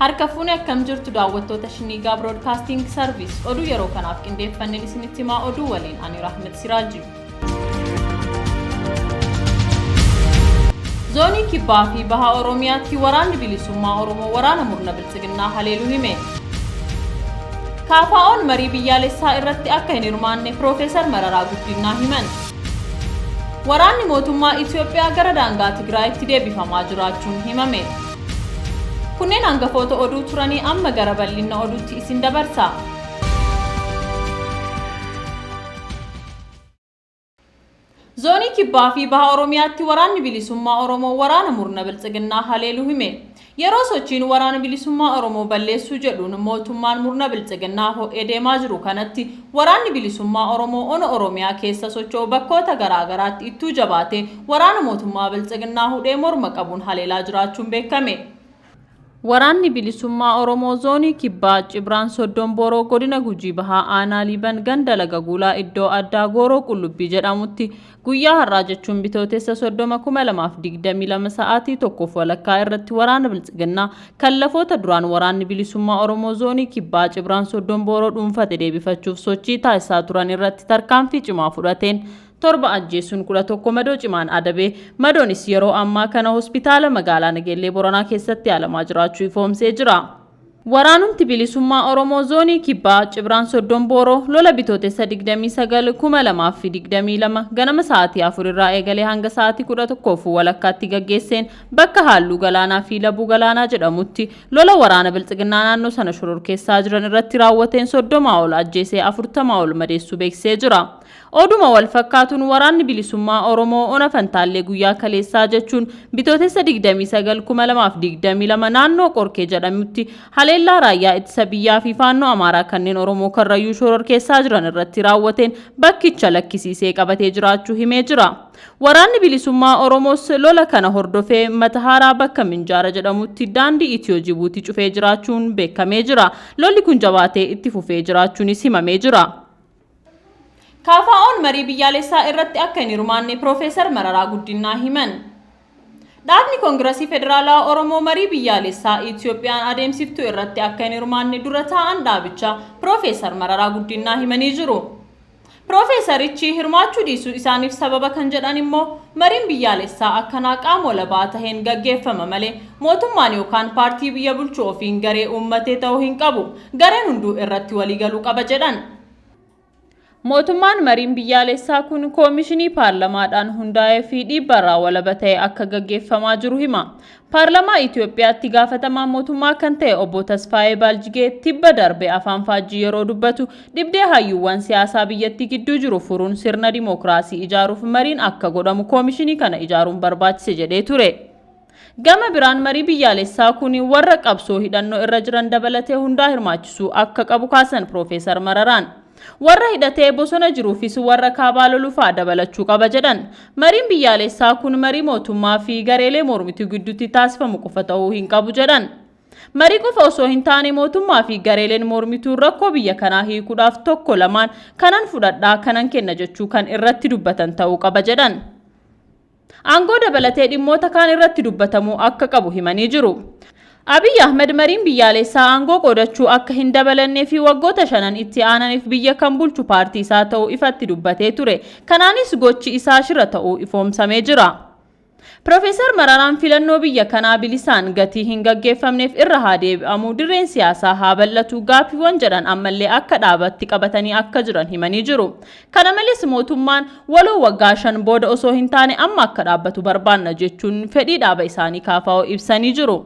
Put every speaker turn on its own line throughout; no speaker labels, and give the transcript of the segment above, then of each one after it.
Harka fuune akkam jirtu daawwattoota Shiniigaa Broadcasting Service oduu yeroo kanaaf qindeeffanneen isinitti himaa oduu waliin ani Rahmat Siraaji. Zoonii Kibbaa fi Baha Oromiyaatti waraanni bilisummaa Oromoo waraana murna biltsiginnaa haleeluu hime. KFO'n marii biyyaalessaa irratti akka hin hirmaanne Piroofeesar Mararaa Guddinnaa himan. Waraanni mootummaa Itoophiyaa gara daangaa Tigraayitti deebifamaa jiraachuun himame. Kunneen hangafoota oduu turanii amma gara bal'inna oduutti isin dabarsa. Zoonii Kibbaa fi Baha Oromiyaatti Waraanni Bilisummaa Oromoo waraana murna Biltsiginnaa haleeluu hime. Yeroo sochiin Waraana Bilisummaa Oromoo balleessuu jedhuun mootummaan murna Biltsiginnaa ho'ee deemaa jiru kanatti Waraanni Bilisummaa Oromoo ona Oromiyaa keessa socho'u bakkoota garaa garaatti ittuu jabaatee waraana mootummaa Biltsiginnaa hudhee morma qabuun haleelaa jiraachuun beekame. Waraanni Bilisummaa Oromoo Zoonii Kibbaa Cibraan Soddom Booroo Godina Gujii Bahaa Aanaa Liiban ganda Laga Guulaa iddoo addaa Gooroo Qullubbii jedhamutti guyyaa har'aa jechuun Bitootessa 30, 2022 sa'aatii 1:30 irratti waraana Biltsiginnaa kan lafoota duraan Waraanni Bilisummaa Oromoo Zoonii Kibbaa Cibraan Soddom Booroo dhuunfate deebifachuuf sochii taasisaa turan irratti tarkaanfii cimaa fudhateen 7 ajjeesuun 11 madoo cimaan adabee madoonis yeroo ammaa kana hospitaala magaalaa Nageellee Boranaa keessatti yaalamaa jiraachuu ifoomsee jira. Waraanumti Bilisummaa Oromoo Zoonii Kibbaa Cibraan Soddom Booroo lola Bitootessa 29, 2022 ganama sa'aatii 4 irraa eegalee hanga sa'aatii 11:30tti gaggeesseen bakka Haalluu Galaanaa fi Labuu Galaanaa jedhamutti lola waraana Biltsiginnaa naannoo sana shororkeessaa jiran irratti raawwateen 30 ol ajjeesee 40 ol madeessuu beeksisee jira. Oduma wal fakkaatuun Waraanni Bilisummaa Oromoo Ona Fantaallee guyyaa kaleessaa jechuun Bitootessa 29, 2022 naannoo Qorkee jedhamutti haleellaa Raayyaa Ittisa Biyyaa fi Faannoo Amaaraa kanneen Oromoo Karrayyuu shororkeessaa jiran irratti raawwateen bakkicha lakkisiisee qabatee jiraachuu himee jira. Waraanni Bilisummaa Oromoos lola kana hordofee Matahaaraa bakka Minjaara jedhamutti daandii Itiyoo Jibuutii cufee jiraachuun beekamee jira. Lolli kun jabaatee itti fufee jiraachuunis himamee jira. KFO'n marii biyyaalessaa irratti akka hin hirmaanne Piroofeesar Mararaa Guddinnaa himan. Dhaabni Koongirasii Federaalawaa Oromoo marii biyyaalessaa Itiyoophiyaan adeemsiftu irratti akka hin hirmaanne dura taa'aan dhaabichaa Piroofeesar Mararaa Guddinnaa himanii jiru. Piroofeesarichi hirmaachuu dhiisuu isaaniif sababa kan jedhan immoo mariin biyyaalessaa akkanaa qaama walabaa taheen gaggeeffama malee mootummaan yookaan paartii biyya bulchu ofiin garee uummatee ta'uu hin qabu. Gareen hunduu irratti waliigaluu qaba jedhan. Mootummaan mariin biyyaalessaa kun koomishinii paarlamaadhaan hundaa'ee fi dhiibbaarraa walaba ta'e akka gaggeeffamaa jiru hima. Paarlamaa Itoophiyaatti gaafatamaa mootummaa kan ta'e Obbo Tasfaayee Baaljigee tibba darbe afaan faajjii yeroo dubbatu dhibdee hayyuuwwan siyaasaa biyyattii gidduu jiru furuun sirna dimookiraasii ijaaruuf mariin akka godhamu koomishinii kana ijaaruun barbaachise jedhee ture. Gama biraan marii biyyaalessaa kuni warra qabsoo hidhannoo irra jiran dabalatee hundaa hirmaachisuu akka qabu kaasan Piroofeesar Mararaan. Warra hidhatee bosona jiruufis warra kaabaa lolu fa'a dabalachuu qaba jedhan. Mariin biyyaalessaa kun marii mootummaa fi gareelee mormituu gidduutti taasifamu qofa ta'uu hin qabu jedhan. Marii qofa osoo hin taane mootummaa fi gareeleen mormituu rakkoo biyya kanaa hiikuudhaaf tokko lamaan kanan fudhadhaa kanan kenna jechuu kan irratti dubbatan ta'uu qaba jedhan. Aangoo dabalatee dhimmoota kaan irratti dubbatamuu akka qabu himanii jiru. Abiy Ahmed mariin biyyaalessaa aangoo qoodachuu akka hin dabalannee fi waggoota shanan itti aananiif biyya kan bulchu paartii isaa ta'uu ifatti dubbatee ture. Kanaanis gochi isaa shira ta'uu ifoomsamee jira. Pirofeesar Mararaan filannoo biyya kanaa bilisaan gatii hin gaggeeffamneef irra haa deebi'amu, dirreen siyaasaa haa bal'atu gaaffiiwwan jedhan ammallee akka dhaabatti qabatanii akka jiran himanii jiru. Kana malees mootummaan waloo waggaa 5 booda osoo hin taane amma akka dhaabbatu barbaanna jechuun fedhii dhaaba isaanii KFO ibsanii jiru.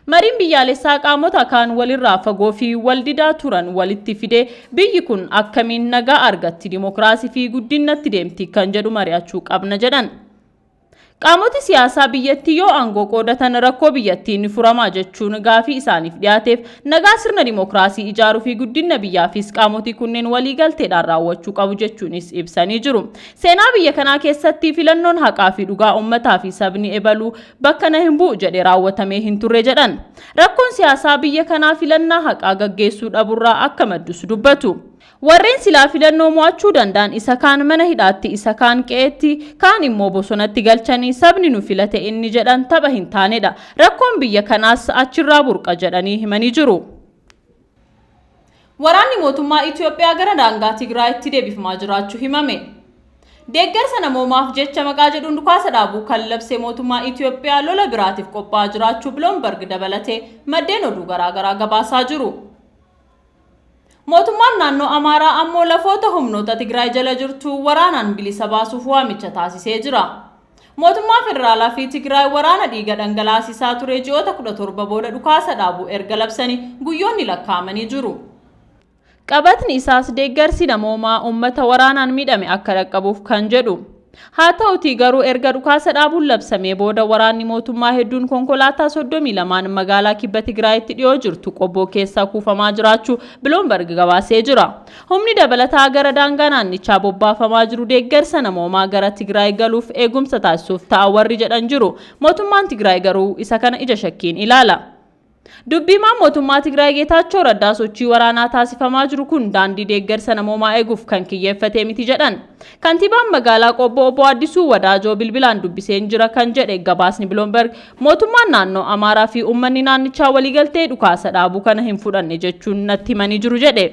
Mariin biyyaalessaa qaamota kaan walirraa fagoo fi waldidaa turan walitti fidee biyyi kun akkamiin nagaa argatti, dimokiraasii fi guddinnatti deemti kan jedhu mari'achuu qabna jedhan. Qaamoti siyaasaa biyyattii yoo aangoo qoodatan rakkoo biyyattii ni furamaa jechuun gaafii isaaniif dhiyaateef nagaa sirna dimokiraasii ijaaruu fi guddinna biyyaafis qaamotii kunneen waliigalteedhaan raawwachuu qabu jechuunis ibsanii jiru. Seenaa biyya kanaa keessatti filannoon haqaa fi dhugaa ummataa fi sabni ebalu bakka na hin bu'u jedhe raawwatamee hin turre jedhan. Rakkoon siyaasaa biyya kanaa filannaa haqaa gaggeessuu dhaburraa akka maddus dubbatu. Warreen silaa filannoo mo'achuu danda'an isa kaan mana hidhaatti, isa kaan qe'eetti, kaan immoo bosonatti galchanii sabni nu filate inni jedhan tapha hin taanedha. Rakkoon biyya kanaas achirraa burqa jedhanii himanii jiru. Waraanni mootummaa Itoophiyaa gara daangaa Tigraayitti deebifamaa jiraachuu himame. Deeggarsa namoomaaf jecha maqaa jedhuun dhukaasa dhaabuu kan labse mootummaa Itoophiyaa lola biraatiif qophaa'aa jiraachuu Bloomberg dabalatee maddeen oduu garaagaraa gabaasaa jiru. Mootummaan naannoo Amaaraa ammoo lafoota humnoota Tigraay jala jirtu waraanaan bilisa baasuuf waamicha taasisee jira. Mootummaan federaalaa fi Tigraay waraana dhiiga dhangalaasisaa ture ji'oota 17 booda dhukaasa dhaabuu erga labsanii guyyoonni lakkaa'amanii jiru. Qabatni isaas deeggarsi namoomaa uummata waraanaan miidhame akka dhaqqabuuf kan jedhu. Haa ta'utii garuu erga dhukaasa dhaabuun labsamee booda waraanni mootummaa hedduun konkolaataa 32 magaalaa kibba Tigraayitti dhiyoo jirtu Qobboo keessaa kuufamaa jiraachuu Bloomberg gabaasee jira. Humni dabalataa gara daangaa naannichaa bobbaafamaa jiru deeggarsa namoomaa gara Tigraay galuuf eegumsa taasisuuf ta'a warri jedhan jiru. Mootummaan Tigraay garuu isa kana ija shakkiin ilaala. Dubbiimaan mootummaa Tigraay Geetaachoo Raddaa sochii waraanaa taasifamaa jiru kun daandii deeggarsa namoomaa eeguuf kan kiyyeeffatee miti jedhan. Kantiibaan magaalaa Qobboo obbo Addisuu Wadaajoo bilbilaan dubbiseen jira kan jedhe gabaasni Bloomberg mootummaan naannoo Amaaraa fi uummanni naannichaa waliigaltee dhukaasa dhaabuu kana hin fudhanne jechuun natti himanii jiru jedhe.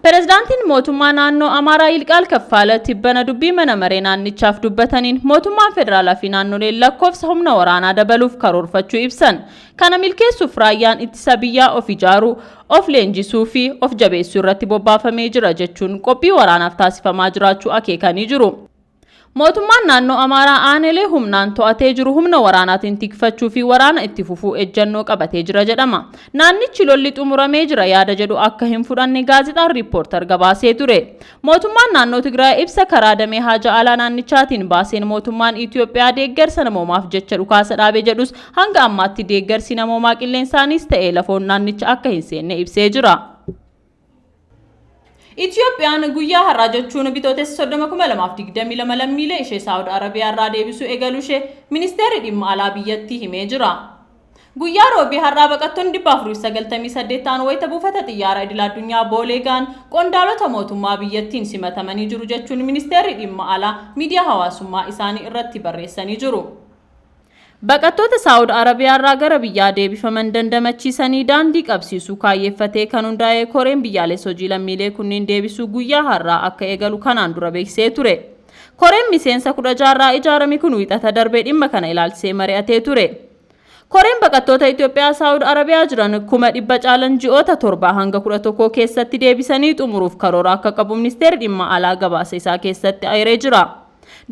Pireezidaantiin mootummaa naannoo Amaaraa Yilqaal Kaffaala tibbana dubbii mana maree naannichaaf dubbataniin mootummaan federaalaa fi naannoleen lakkoofsa humna waraanaa dabaluuf karoorfachuu ibsan. Kana milkeessuuf raayyaan ittisa biyyaa of ijaaruu, of leenjisuu fi of jabeessuu irratti bobbaafamee jira jechuun qophii waraanaaf taasifamaa jiraachuu akeekanii jiru. Mootummaan naannoo Amaaraa aanelee humnaan to'atee jiru humna waraanaatiin tikfachuu fi waraana itti fufuu ejjannoo qabatee jira jedhama. Naannichi lolli xumuramee jira yaada jedhu akka hin fudhanne gaazexaan Riippoortar gabaasee ture. Mootummaan naannoo Tigraay ibsa karaa damee haja alaa naannichaatiin baaseen mootummaan Itoophiyaa deeggarsa namoomaaf jecha dhukaasa dhaabe jedhus hanga ammaatti deeggarsi namoomaa qilleensaanis ta'e lafoon naannicha akka hin seenne ibsee jira. Itoophiyaan guyyaa har'aa jechuun bitootessa 30,2022 lammiilee ishee Saawud Arabiyaa irraa deebisuu eegaluu ishee ministeerri dhimma alaa biyyattii himee jira. Guyyaa roobii har'aa baqattoonni 498 ta'an wayita buufata xiyyaara idil addunyaa Boolee ga'an qondaalota mootummaa biyyattiin simatamanii jiru jechuun ministeerri dhimma alaa miidiyaa hawaasummaa isaanii irratti barreessanii jiru. Baqattoota Saawud Arabiyaa irraa gara biyyaa deebifaman dandamachiisanii daandii qabsiisuu kaayyeeffatee kan hundaa'e koreen biyyaalessa hojii lammiilee kunniin deebisuu guyyaa har'aa akka eegalu kanaan dura beeksisee ture. Koreen miseensa 16 irraa ijaarame kun wiixata darbee dhimma kana ilaalchisee mari'atee ture. Koreen baqattoota Itoophiyaa Saawud Arabiyaa jiran 100,000 caalan ji'oota 7 hanga 11 keessatti deebisanii xumuruuf karoora akka qabu ministeerri dhimma alaa gabaasa isaa keessatti eeree jira.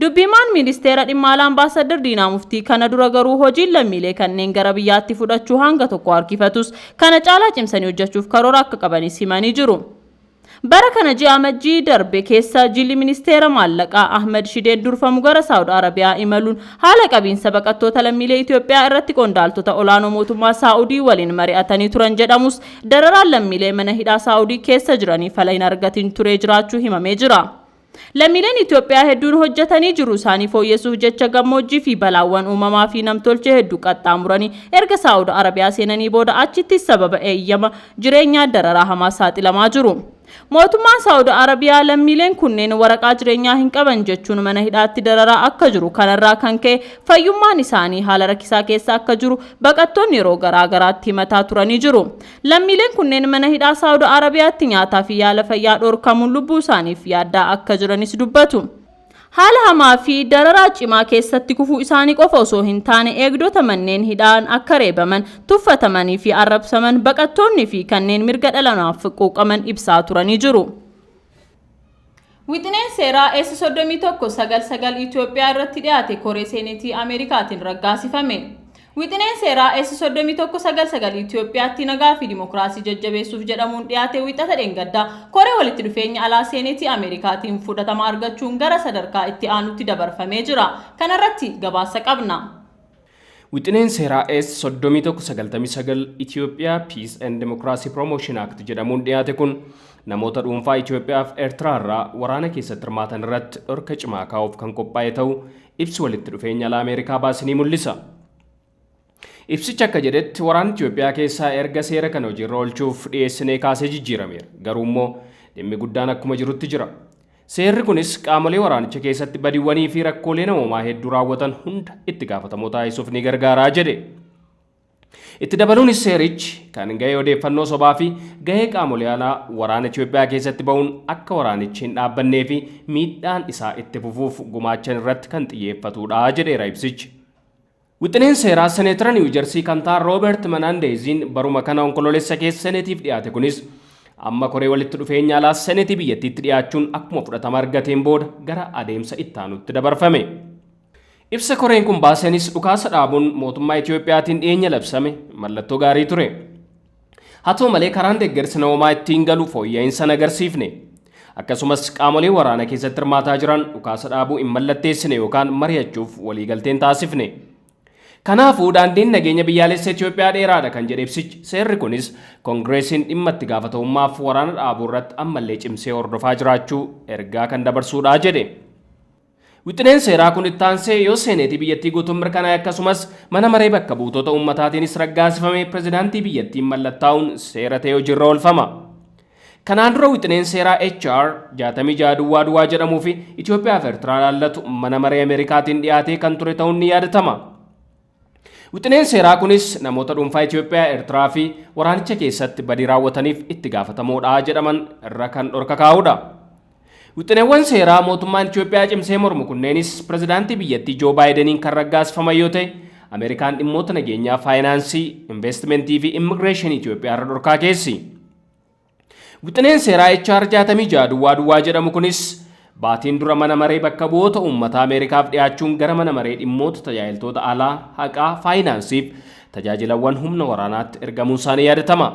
Dubbiimaan ministeera dhimma alaa Ambaasaddar Diinaa Muftii kana dura garuu hojiin lammiilee kanneen gara biyyaatti fudhachuu hanga tokko harkifatus kana caalaa cimsanii hojjechuuf karoora akka qabanis himanii jiru. Bara kana ji'a Amajjii darbe keessa jilli ministeera maallaqaa Ahmad Shideen durfamu gara Saawud Arabiyaa imaluun haala qabiinsa baqattoota lammiilee Itoophiyaa irratti qondaaltota olaanoo mootummaa Saa'udii waliin mari'atanii turan jedhamus dararaan lammiilee mana hidhaa Saa'udii keessa jiranii fala hin argatin turee jiraachuu himamee jira. Lammiileen Itoophiyaa hedduun hojjetanii jiruu isaanii fooyyessuuf jecha gammoojjii fi balaawwan uumamaa fi namtolchee hedduu qaxxaamuranii erga Saa'ud Arabiyaa seenanii booda achittis sababa eeyyama jireenyaa dararaa hamaa saaxilamaa jiru. Mootummaan Saa'ud Arabiyaa lammiileen kunneen waraqaa jireenyaa hin qaban jechuun mana hidhaatti dararaa akka jiru kanarraa kan ka'e fayyummaan isaanii haala rakkisaa keessa akka jiru baqattoonni yeroo garaa garaatti himataa turanii jiru. Lammiileen kunneen mana hidhaa Saawud Arabiyaatti nyaataa fi yaala fayyaa dhorkamuun lubbuu isaaniif yaaddaa akka jiranis dubbatu. Haala hamaa fi dararaa cimaa keessatti kufuu isaanii qofa osoo hin taane eegdota manneen hidhaan akka reebaman, tuffatamanii fi arrabsaman baqattoonni fi kanneen mirga dhala namaaf quuqaman ibsaa turanii jiru. Wixineen seeraa S31 99 Itoophiyaa irratti dhiyaate koree seenetii Ameerikaatiin raggaasifame. Wixineen seeraa S31 99 Itoophiyaatti nagaa fi dimokiraasii jajjabeessuuf jedhamuun dhiyaate wixata dheengaddaa koree walitti dhufeenya alaa seenetii Ameerikaatiin fudhatama argachuun gara sadarkaa itti aanutti dabarfamee jira. Kanarratti gabaasa qabna.
Wixineen seeraa S31 99 Itoophiyaa Peace and Democracy Promotion Act jedhamuun dhiyaate kun namoota dhuunfaa Itoophiyaa fi Eertiraa irraa waraana keessatti hirmaatan irratti dhorka cimaa kaa'uuf kan qophaa'e ta'uu ibsi walitti dhufeenya alaa Ameerikaa baase ni mul'isa. Ibsichi akka jedhetti waraanni Itoophiyaa keessaa erga seera kana hojiirra oolchuuf dhiyeessinee kaasee jijjiirameera. Garuu immoo dhimmi guddaan akkuma jirutti jira. Seerri kunis qaamolee waraanicha keessatti badiiwwanii fi rakkoolee namoomaa hedduu raawwatan hunda itti gaafatamoo taasisuuf ni gargaaraa jedhe. Itti dabaluunis seerichi kan gahee odeeffannoo sobaa fi gahee qaamolee alaa waraana Itoophiyaa keessatti ba'uun akka waraanichi hin dhaabbannee fi miidhaan isaa itti fufuuf gumaachan irratti kan xiyyeeffatudha jedheera ibsichi. Wixineen seeraa Seneetara Niiwu Jersii kan ta'an Rooberт Menandeeziin baruma kana Onkoloolessa keessa Seneetiif dhiyaate kunis amma koree walitti dhufeenya alaa Seneetii biyyattiitti dhiyaachuun akkuma fudhatama argateen booda gara adeemsa ittaanutti dabarfame. Ibsa koreen kun baaseenis dhukaasa dhaabuun mootummaa Itiyoophiyaatiin dhiyeenya labsame mallattoo gaarii ture. Haa ta'u malee, karaan deeggarsi namoomaa ittiin galu fooyya'insa hin agarsiifne. Akkasumas qaamolee waraana keessatti hirmaataa jiran dhukaasa dhaabuu hin mallatteessine yookaan mari'achuuf waliigalteen taasifne. Kanaafuu daandiin nageenya biyyaalessa Itoophiyaa dheeraadha kan jedhe ibsichi, seerri kunis Koongireesiin dhimma itti gaafatamummaaf waraana dhaabuu irratti ammallee cimsee hordofaa jiraachuu ergaa kan dabarsuudha jedhe. Wixineen seeraa kun itti aansee yoo seeneetii biyyattii guutuun mirkanaa'e, akkasumas mana maree bakka buutota uummataatiinis raggaasifame, pirezidaantii biyyattiin mallattaa'uun seera ta'ee hojiirra oolfama. Kanaan dura wixineen seeraa HR 66 duwwaa duwwaa jedhamuu fi Itoophiyaa fi Eertiraa ilaallatu mana maree Ameerikaatiin dhiyaatee kan ture ta'uun ni yaadatama. Wixineen seeraa kunis namoota dhuunfaa Itoophiyaa, Eertiraa fi waraanicha keessatti badii raawwataniif itti gaafatamoodha jedhaman irra kan dhorka kaa'udha. Wixineewwan seeraa mootummaan Itoophiyaa cimsee mormu kunneenis pirezidaantii biyyattii Joo Baayideniin kan raggaasifaman yoo ta'e, Ameerikaan dhimmoota nageenyaa, faayinaansii, investimentii fi immigireeshinii Itoophiyaa irra dhorkaa keessi. Wixineen seeraa HR 66 duwwaa duwwaa jedhamu kunis baatiin dura mana maree bakka bu'oota uummataa Ameerikaaf dhiyaachuun gara mana maree dhimmoota tajaajiltoota alaa, haqaa, faayinaansiif tajaajilawwan humna waraanaatti ergamuun isaanii yaadatama.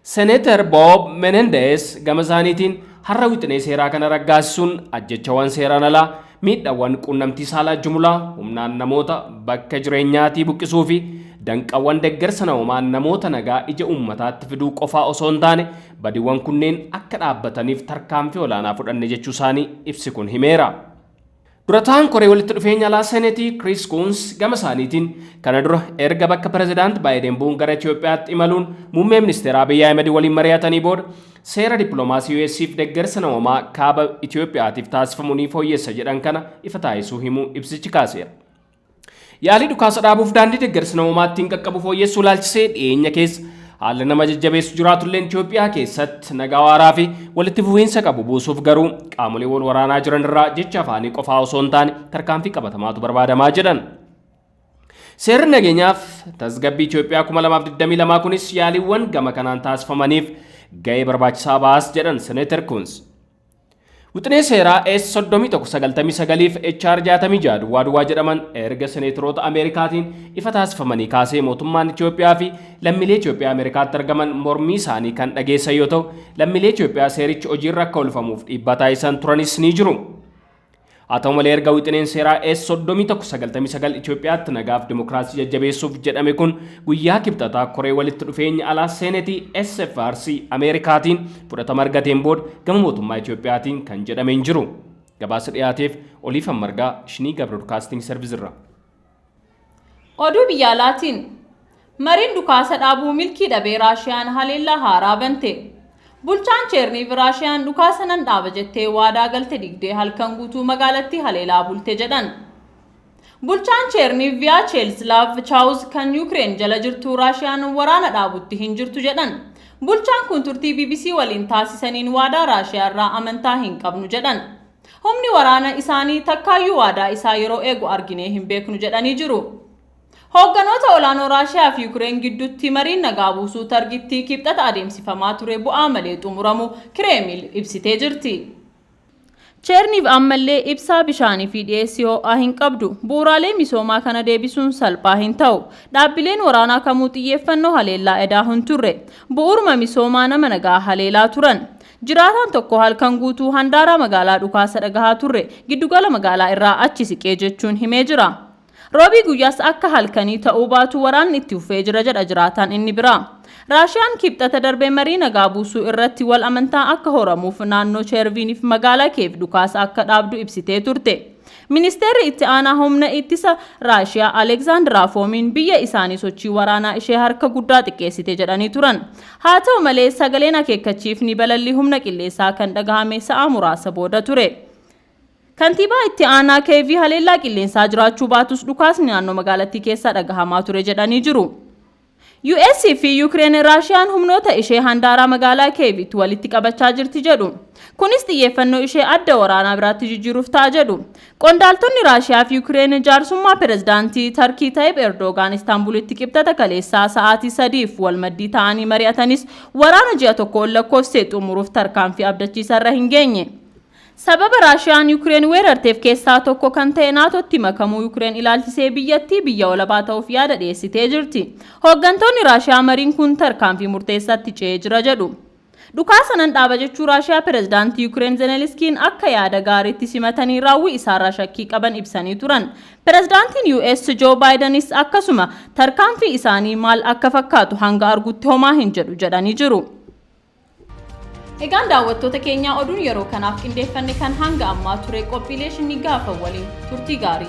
Seneetar Bob Menendez gama isaaniitiin har'a wixinee seeraa kana raggaasisuun ajjechawwan seeraan alaa, miidhawwan quunnamtii saalaa jumlaa, humnaan namoota bakka jireenyaatii buqqisuu fi danqawwan deeggarsa namoomaa namoota nagaa ija uummataatti fiduu qofaa osoo hin taane, badiiwwan kunneen akka dhaabbataniif tarkaanfii olaanaa fudhanne jechuu isaanii ibsi kun himeera. Durataan koree walitti dhufeenya alaa Seneetii Chris Coons gama isaaniitiin kana dura erga bakka pirezidaant Baayiden bu'uun gara Itoophiyaatti imaluun muummee ministeera Abiyyi Ahmed waliin mari'atanii booda, seera dippiloomaasii US'if deeggarsa namoomaa kaaba Itoophiyaatiif taasifamu ni fooyyessa jedhan kana ifa taasisuu himuu ibsichi kaaseera. Yaalii dhukaasa dhaabuuf daandii deeggarsa namoomaa ittiin qaqqabu fooyyessuu ilaalchisee dhiyeenya keessa haalli nama jajjabeessu jiraatulleen, Itoophiyaa keessatti nagaa waaraa fi walitti fufiinsa qabu buusuuf garuu qaamolee wal waraanaa jiran irraa jecha afaanii qofaa osoo hin taane tarkaanfii qabatamaatu barbaadamaa jedhan. Seerri nageenyaaf tasgabbii Itoophiyaa 2022 kunis yaaliiwwan gama kanaan taasifamaniif ga'ee barbaachisaa baas jedhan Seneetar Kuns. Wixinee seeraa S 3199 fi HR 66 duwwaa duwwaa jedhaman erga seneetaroota Ameerikaatiin ifa taasifamanii kaasee mootummaan Itoophiyaa fi lammiilee Itoophiyaa Ameerikaatti argaman mormii isaanii kan dhageessan yoo ta'u, lammiilee Itoophiyaa seerichi hojiirra akka oolfamuuf dhiibbaa taasisan turanis ni jiru. Haa ta'u malee, erga wixineen seeraa S 3199 Itoophiyaatti nagaaf dimokiraasii jajjabeessuuf jedhame kun guyyaa Kibxataa koree walitti dhufeenya alaa Seenetii SFRC Ameerikaatiin fudhatama argateen booda gama mootummaa Itoophiyaatiin kan jedhame hin jiru. Gabaasa dhiyaateef Oliifan Margaa, Shiniiga Broadcasting Service irra.
Oduu biyya alaatiin, mariin dhukaasa dhaabuu milkii dhabee Raashiyaan haleellaa haaraa bante. Bulchaan Cheerniiv Raashiyaan dhukaasa nan dhaaba jettee waadaa galte digdee halkan guutuu magaalattii haleelaa bulte jedhan. Bulchaan Cheerniiv Viyaacheelslav Chaawuz kan Yukireen jala jirtu Raashiyaan waraana dhaabutti hin jirtu jedhan. Bulchaan kun turtii BBC waliin taasisaniin waadaa Raashiyaa irraa amantaa hin qabnu jedhan. Humni waraana isaanii takkaayyuu waadaa isaa yeroo eegu arginee hin beeknu jedhanii jiru. Hoogganoota olaanoo Raashiyaa fi Yukireen gidduutti mariin nagaa buusuu Tarkiitti Kibxata adeemsifamaa ture bu'aa malee xumuramu Kireemil ibsitee jirti. Cheerniif ammallee ibsaa, bishaanii fi dhiyeessii ho'aa hin qabdu. Bu'uuraalee misoomaa kana deebisuun salphaa hin ta'u. Dhaabbileen waraanaa kamuu xiyyeeffannoo haleellaa edaa hin turre. Bu'uuruma misoomaa nama nagaa haleelaa turan. Jiraataan tokko halkan guutuu handaaraa magaalaa dhukaasa dhagahaa turre, giddugala magaalaa irraa achi siqee jechuun himee jira. Roobii guyyaas akka halkanii ta'uu baatu waraanni itti fufee jira jedha jiraataan inni biraa. Raashiyaan Kibxata darbe marii nagaa buusuu irratti wal amantaa akka horamuuf naannoo Cheerviiniif magaalaa Keev dhukaasa akka dhaabdu ibsitee turte. Ministeerri itti aanaa humna ittisa Raashiyaa Aleksaandar Foomiin biyya isaanii sochii waraanaa ishee harka guddaa xiqqeessite jedhanii turan. Haa ta'u malee, sagaleen akeekkachiifni balallii humna qilleensaa kan dhagahame sa'a muraasa booda ture. Kantiibaa itti aanaa Keevii haleellaa qilleensaa jiraachuu baatus dhukaasni naannoo magaalattii keessaa dhagahamaa ture jedhanii jiru. US fi Ukraine Raashiyaan humnoota ishee handaaraa magaalaa Keevitti walitti qabachaa jirti jedhu. Kunis xiyyeeffannoo ishee adda waraanaa biraatti jijjiiruuf ta'a jedhu. Qondaaltonni Raashiyaa fi Ukraine jaarsummaa pirezidaantii Tarkii Tayyip Erdogaan Istaanbulitti Qibxata kaleessaa sa'aatii 3f wal maddii ta'anii mari'atanis, waraana ji'a 1 ol lakkoofsee xumuruuf tarkaanfii abdachiisarra hin geenye. Sababa Raashiyaan Yukireen weerarteef keessaa tokko kan ta'e Naatootti makamuu Yukireen ilaalchisee biyyattii biyya walabaa ta'uuf yaada dhiyeessitee jirti. Hooggantoonni Raashiyaa mariin kun tarkaanfii murteessaatti ce'ee jira jedhu. Dhukaasa nan dhaaba jechuu Raashiyaa pirezidaantii Yukireen Zelenskiin akka yaada gaariitti simatanii raawwii isaarraa shakkii qaban ibsanii turan. Pirezidaantiin US Joe Bidenis akkasuma tarkaanfii isaanii maal akka fakkaatu hanga argutti homaa hin jedhu jedhanii jiru. Egaan daawwattoota keenyaa, oduun yeroo kanaaf qindeeffanne kan hanga ammaa ture. Qophiilee shinni gaafa waliin turtii gaarii.